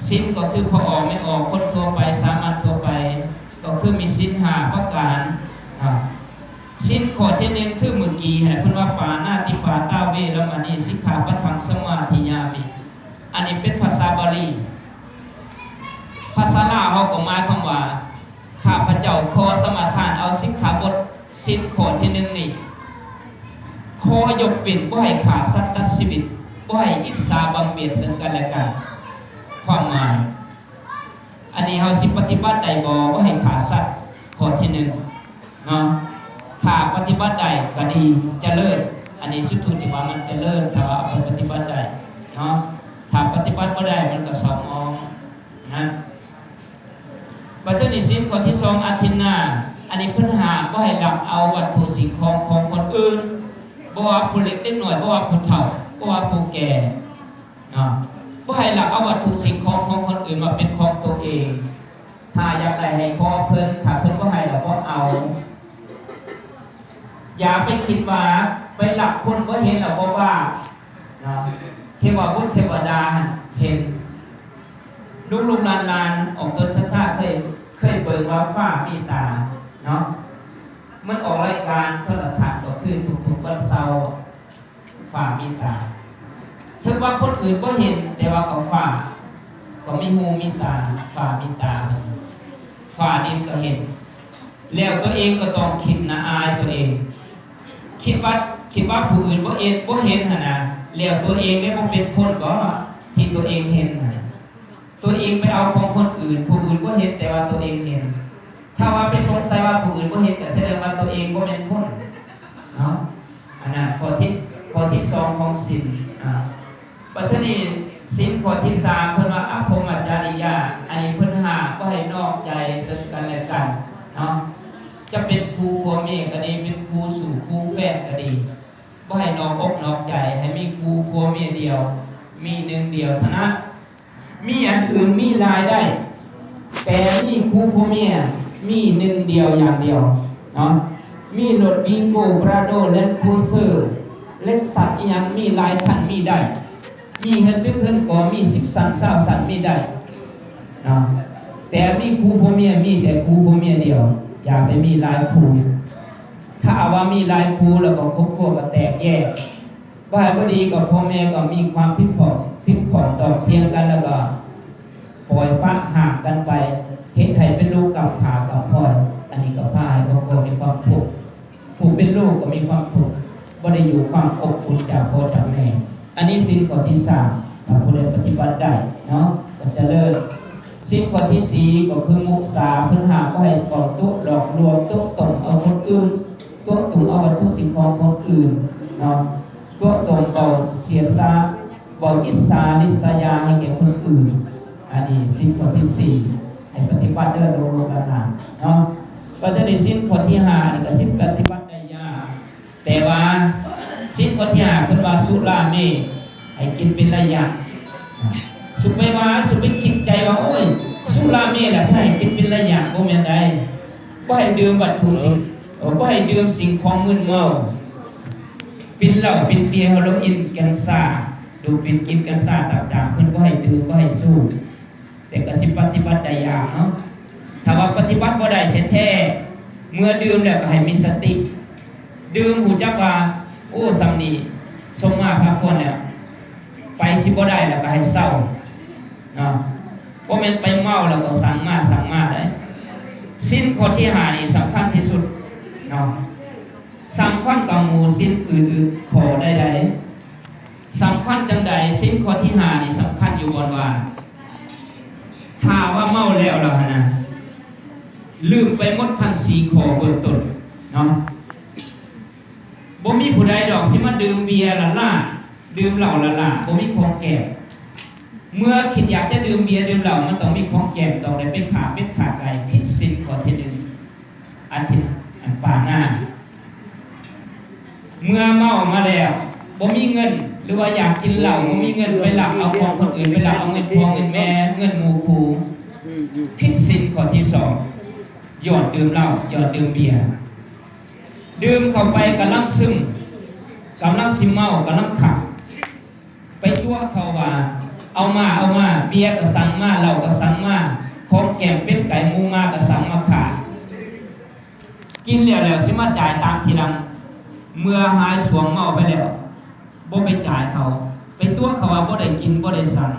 ສິນກໍຄືພໍ່ອອກແມ່ອອກ ຄົນທົ່ວໄປ ສາມັນທົ່ວໄປ ກໍຄືມີສິນຫ້າປະການ. ອາ ສິນຂໍ້ທີໜຶ່ງຄືມື້ກີ້ຫັ້ນແຫຼະ ເພິ່ນວ່າ ປານາຕິປາຕາ ເວລະມະນີ ສິກຂາປະທັງ ສະມາທິຍາມິ. ອັນນີ້ເປັນພາສາບາລີ. ພາສາລາວເຮົາກໍໝາຍຄວາມວ່າ ຂ້າພະເຈົ້າຂໍສະມາທານເອົາສິກຂາບົດ ສິນຂໍ້ທີໜຶ່ງນີ້ ຂໍຍົກເວັ້ນບໍ່ໃຫ້ຂ້າສັດຕັດຊີວິດ, ບໍ່ໃຫ້ອິດສາບັງບຽດເຊິ່ງກັນແລະກັນ. ຄວາມໝາຍ ອັນນີ້ເຮົາຊິປະຕິບັດໄດ້ບໍ່? ບໍ່ໃຫ້ຂ້າສັດ ຂໍ້ທີໜຶ່ງເນາະ. ຖ້າປະຕິບັດໄດ້ກໍດີ ຈະເລີນ. ອັນນີ້ສຸດທຸກຈະວ່າມັນຈະເລີນ ຖ້າວ່າເອົາໄປປະຕິບັດໄດ້ເນາະ. ຖ້າປະຕິບັດບໍ່ໄດ້ ມັນກໍເສົ້າໝອງນະ. ບັດເທື່ອນີ້ສິນຂໍ້ທີສອງ ອະທິນນາ, ອັນນີ້ເພິ່ນຫ້າມບໍ່ໃຫ້ລັກເອົາວັດຖຸສິ່ງຂອງຂອງຄົນອື່ນ, ບໍ່ວ່າຜູ້ເລັກເດັກນ້ອຍ, ບໍ່ວ່າຜູ້ເຖົ້າ, ບໍ່ວ່າຜູ້ແກ່ເນາະ, ບໍ່ໃຫ້ລັກເອົາວັດຖຸສິ່ງຂອງຂອງຄົນອື່ນມາເປັນຂອງຕົວເອງ. ຖ້າຢາກໄດ້ໃຫ້ຂໍເພິ່ນ, ຖ້າເພິ່ນບໍ່ໃຫ້ລະບໍ່ເອົາ. ຢ່າໄປຄິດວ່າໄປລັກຄົນບໍ່ເຫັນລະບໍ່ບາບເນາະ. ເທວະບຸດເທວະດາຫັ້ນເຫັນ. ລູກໆຫຼານໆອອກຕົນສັດທາເຄີຍ, ເຄີຍເບິ່ງວ່າຟ້າມີຕາເນາະ. ມັນອອກລາຍການໂທລະທັດກໍຄືທຸກໆວັນເສົາ ຟ້າມີຕາ. ເຖິງວ່າຄົນອື່ນບໍ່ເຫັນ, ແຕ່ວ່າກໍຟ້າກໍມີຫູມີຕາ, ຟ້າມີຕາ, ຟ້າດິນກໍເຫັນ. ແລ້ວຕົວເອງກໍຕ້ອງຄິດນະອາຍຕົວເອງ. ຄິດວ່າ, ຄິດວ່າຜູ້ອື່ນບໍ່ເອັດ, ບໍ່ເຫັນຫັ້ນນະ, ແລ້ວຕົວເອງໄດ້ບໍ່ເປັນຄົນບໍທີ່ຕົວເອງເຫັນຫັ້ນ? ຕົວເອງໄປເອົາຂອງຄົນອື່ນ, ຜູ້ອື່ນບໍ່ເຫັນ, ແຕ່ວ່າຕົວເອງເຫັນ. ຖ້າວ່າໄປສົງໄສວ່າຜູ້ອື່ນບໍ່ເຫັນ, ກໍສະແດງວ່າຕົວເອງບໍ່ແມ່ນຄົນເນາະ. ອັນນັ້ນຂໍ້ທີ, ຂໍ້ທີສອງຂອງສິນ. ອາ ບັດເທື່ອນີ້ສິນຂໍ້ທີສາມ ເພິ່ນວ່າ ອະພົມມະຈາລິຍາ, ອັນນີ້ເພິ່ນຫ້າມບໍ່ໃຫ້ນອກໃຈເຊິ່ງກັນແລະກັນເນາະ. ຈະເປັນຄູ່ຜົວເມຍກໍດີ, ເປັນຄູ່ຊູ້ຄູ່ແຟນກໍດີ, ບໍ່ໃຫ້ນອກອົກນອກໃຈ, ໃຫ້ມີຄູ່ຜົວເມຍດຽວ, ມີໜຶ່ງດຽວເທົ່ານັ້ນ. ມີອັນອື່ນມີຫຼາຍໄດ້, ແຕ່ມີຄູ່ຜົວເມຍມີໜຶ່ງດຽວຢ່າງດຽວເນາະ. ມີລົດວີໂກ້ ປຣາໂດ ແລນຄຣູເຊີ ເລັກຊັສ ອີ່ຫຍັງ ມີຫຼາຍຄັນມີໄດ້, ມີເຮືອນຕຶກເຮືອນກໍ ມີສິບຊັ້ນ ຊາວຊັ້ນ ມີໄດ້ເນາະ. ແຕ່ມີຄູ່ຜົວເມຍ ມີແຕ່ຄູ່ຜົວເມຍດຽວ, ຢ່າໄປມີຫຼາຍຄູ່. ຖ້າວ່າມີຫຼາຍຄູ່ແລ້ວກໍຄອບຄົວກໍແຕກແຍກ. ບໍ່ໃຫ້ບໍ່ດີກໍພໍ່ແມ່ກໍມີຄວາມຜິດພ້ອມ, ຜິດພ້ອມຕ້ອງຖຽງກັນ ແລ້ວກໍປ່ອຍປະຮ່າງກັນໄປ, ເຮັດໃຫ້ເປັນລູກກຳພ້າກຳພ້ອຍ. ອັນນີ້ກໍພາໃຫ້ຄອບຄົວມີຄວາມທຸກ, ຜູ້ເປັນລູກກໍມີຄວາມທຸກ, ບໍ່ໄດ້ຢູ່ຄວາມອົບອຸ່ນຈາກພໍ່ຈາກແມ່. ອັນນີ້ສິນຂໍ້ທີສາມ ຖ້າຜູ້ໃດປະຕິບັດໄດ້ເນາະ ກໍຈະເລີນ. ສິນຂໍ້ທີສີ່ ກໍຄືມຸສາ, ເພິ່ນຫ້າມບໍ່ໃຫ້ເວົ້າຕົວະຫຼອກລວງ, ຕົວະຕົງເອົາຄົນອື່ນ, ຕົວະຕົງເອົາວັດຖຸສິ່ງຂອງຄົນອື່ນເນາະ, ຕົວະຕົງເວົ້າສຽດສາ, ເວົ້າອິດສາລິດສະຍາໃຫ້ແກ່ຄົນອື່ນ. ອັນນີ້ສິນຂໍ້ທີສີ່ ໃຫ້ປະຕິບັດເດີລູກໆຫຼານໆເນາະ. ບັດນີ້ສິນຂໍ້ທີຫ້ານີ້ກໍສິປະຕິບັດໄດ້ຍາກ. ແຕ່ວ່າສິນຂໍ້ທີຫ້າເພິ່ນວ່າ ສຸລາເມ ໃຫ້ກິນເປັນໄລຍະ. ສຸໄປວ່າ ສຸໄປຄິດໃຈວ່າ ໂອ້ຍ ສຸລາເມລະໃຫ້ກິນເປັນໄລຍະ, ບໍ່ແມ່ນໄດ໋. ບໍ່ໃຫ້ດື່ມວັດຖຸສິ່ງ, ເອີ ບໍ່ໃຫ້ດື່ມສິ່ງຂອງມຶນເມົາ, ກິນເຫຼົ້າ ກິນເບຍ ເຮໂຣອິນ ກັນຊາ ດູດຝິ່ນ ກິນກັນຊາຕ່າງໆ, ເພິ່ນບໍ່ໃຫ້ດື່ມ ບໍ່ໃຫ້ສູບ. ແຕ່ກໍຊິປະຕິບັດໄດ້ຍາກເນາະ. ຖ້າວ່າປະຕິບັດບໍ່ໄດ້ແທ້ໆ ເມື່ອດື່ມແລ້ວກໍໃຫ້ມີສະຕິ. ດື່ມຮູ້ຈັກວ່າ ໂອ້ ສ່ຳນີ້ສົມມາພາຄວນແລ້ວ, ໄປຊິບໍ່ໄດ້ແລ້ວກໍໃຫ້ເຊົາເນາະ. ບໍ່ແມ່ນໄປເມົາແລ້ວກໍສັ່ງມາ ສັ່ງມາໄດ໋. ສິນຂໍ້ທີຫ້ານີ້ສຳຄັນທີ່ສຸດເນາະ. ສຳຄັນກວ່າໝູ່ສິນອື່ນໆ ຂໍ້ໃດໆ. ສຳຄັນຈັ່ງໃດ? ສິນຂໍ້ທີຫ້ານີ້ສຳຄັນຢູ່ບ່ອນວ່າ ຖ້າວ່າເມົາແລ້ວລະຫັ້ນນະ ລືມໄປໝົດທັງສີ່ຂໍ້ເບື້ອງຕົ້ນເນາະ. ບໍ່ມີຜູ້ໃດດອກຊິມາດື່ມເບຍລ້າໆ, ດື່ມເຫຼົ້າລ້າໆ, ບໍ່ມີຂອງແກ້ມ. ເມື່ອຄິດຢາກຈະດື່ມເບຍດື່ມເຫຼົ້າ ມັນຕ້ອງມີຂອງແກ້ມ, ຕ້ອງໄດ້ໄປຂ້າເປັດຂ້າໄກ່, ຜິດສິນຂໍ້ທີໜຶ່ງ. ອາທິ ອັນປານາ ເມື່ອເມົາມາແລ້ວ ບໍ່ມີເງິນ ຫຼືວ່າຢາກກິນເຫຼົ້າ ບໍ່ມີເງິນ ໄປລັກເອົາຂອງຄົນອື່ນ, ໄປລັກເອົາເງິນພໍ່ເງິນແມ່ ເງິນໝູ່ຄູ່, ຜິດສິນຂໍ້ທີສອງ ຍ້ອນດື່ມເຫຼົ້າ ຍ້ອນດື່ມເບຍ. ດື່ມເຂົ້າໄປກຳລັງຊຶມ ກຳລັງຊິເມົາ ກຳລັງຂັບ ໄປຕົວະເຂົາວ່າ ເອົາມາ ເອົາມາ ເບຍກໍສັ່ງມາ ເຫຼົ້າກໍສັ່ງມາ ຂອງແກ້ມເປັດໄກ່ໝູໝາກໍສັ່ງມາຂ້າ ກິນແລ້ວ ແລ້ວຊິມາຈ່າຍຕາມທີຫຼັງ. ເມື່ອຫາຍສ່ວງເມົາໄປແລ້ວ ບໍ່ໄປຈ່າຍເຂົາ ໄປຕົວະເຂົາວ່າບໍ່ໄດ້ກິນ ບໍ່ໄດ້ສັ່ງ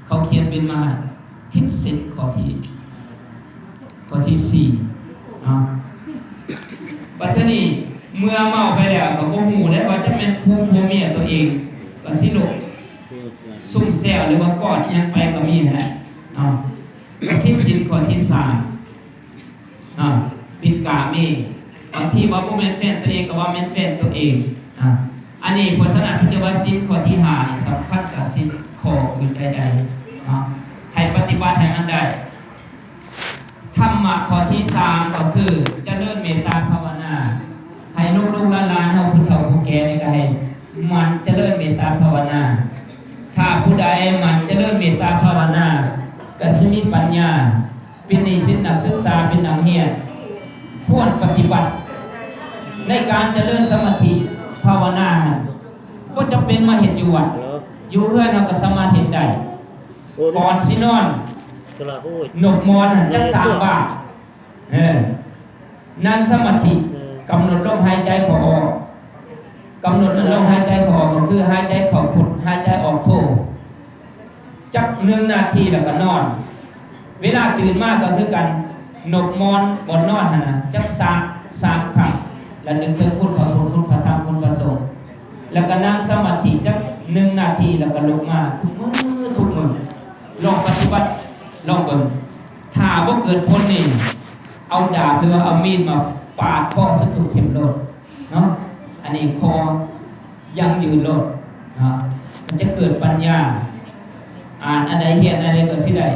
ເຂົາຂຽນບິນມາໃຫ້ ຜິດສິນຂໍ້ທີ ຂໍ້ທີສີ່ເນາະ. ບັດທີນີ້ເມື່ອເມົາໄປແລ້ວກໍບໍ່ຮູ້ແລ້ວວ່າຈະແມ່ນຄູ່ຜົວເມຍຕົວເອງ ກໍຊິລົມຊຸມແຊວ ຫຼືວ່າກອດອີ່ຫຍັງໄປກໍມີຫັ້ນແຫຼະເນາະ. ກໍຜິດສິນຂໍ້ທີສາມເນາະ ເປັນກາເມ. ບາງທີວ່າບໍ່ແມ່ນແຟນຕົວເອງ ກໍວ່າແມ່ນແຟນຕົວເອງ. ອາ ອັນນີ້ ເພາະສະນັ້ນ ທີ່ຈະວ່າສິນຂໍ້ທີຫ້ານີ້ສຳຄັນກວ່າສິນຂໍ້ອື່ນໃດໆເນາະ ໃຫ້ປະຕິບັດໃຫ້ມັນໄດ້. ທຳມະຂໍ້ທີສາມກໍຄືຈະເລີນເມດຕາພາວະນາ ໃຫ້ລູກໆຫຼານໆເຮົາ ຜູ້ເຖົ້າຜູ້ແກ່ນີ້ກໍໃຫ້ໝັ່ນຈະເລີນເມດຕາພາວະນາ. ຖ້າຜູ້ໃດໝັ່ນຈະເລີນເມດຕາພາວະນາ ກໍຊິມີປັນຍາ ເປັນນິສິດນັກສຶກສາ ເປັນນັກຮຽນ ຄວນປະຕິບັດໃນການຈະເລີນສະມາທິພາວະນານັ້ນ ບໍ່ຈຳເປັນມາເຮັດຢູ່ວັດ ຢູ່ເຮືອນເຮົາກໍສາມາດເຮັດໄດ້. ກ່ອນຊິນອນ ນົບມອນຫັ້ນຈັກສາມບາດ ເອີ ນັ່ງສະມາທິ ກຳນົດລົມຫາຍໃຈເຂົ້າອອກ ກຳນົດລົມຫາຍໃຈເຂົ້າອອກ ກໍຄືຫາຍໃຈເຂົ້າພຸດ ຫາຍໃຈອອກໂທ ຈັກໜຶ່ງນາທີ ແລ້ວກໍນອນ. ເວລາຕື່ນມາກໍຄືກັນ ນົບມອນບ່ອນນອນຫັ້ນນະ ຈັກສາມ ສາມຄັ້ງ ແລ້ວນຶກເຖິງຄຸນພະພຸດ ຄຸນພະທຳ ຄຸນພະສົງ ແລ້ວກໍນັ່ງສະມາທິຈັກໜຶ່ງນາທີ ແລ້ວກໍລຸກມາ ທຸກມື້ ທຸກມື້ ລອງປະຕິບັດ ລອງເບິ່ງ. ຖ້າບໍ່ເກີດຜົນນີ້ ເອົາດາບ ຫຼືວ່າເອົາມີດມາປາດຄໍສະຕຸກຖິ້ມໂລດເນາະ. ອັນນີ້ຂໍຢັ້ງຢືນໂລດເນາະ ມັນຈະເກີດປັນຍາ ອ່ານອັນໃດ ຮຽນອັນໃດກໍຊິໄດ້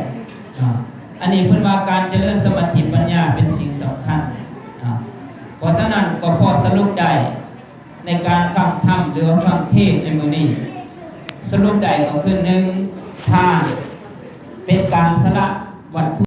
ເນາະ. ອັນນີ້ເພິ່ນວ່າການຈະເລີນສະມາທິປັນຍາເປັນສິ່ງສຳຄັນເນາະ. ເພາະສະນັ້ນກໍພໍສະຫຼຸບໄດ້ ໃນການຟັງທຳ ຫຼືວ່າຟັງເທດໃນມື້ນີ້ ສະຫຼຸບໄດ້ກໍຄື ໜຶ່ງ ທານ ເປັນການສະຫຼະວັດຖຸ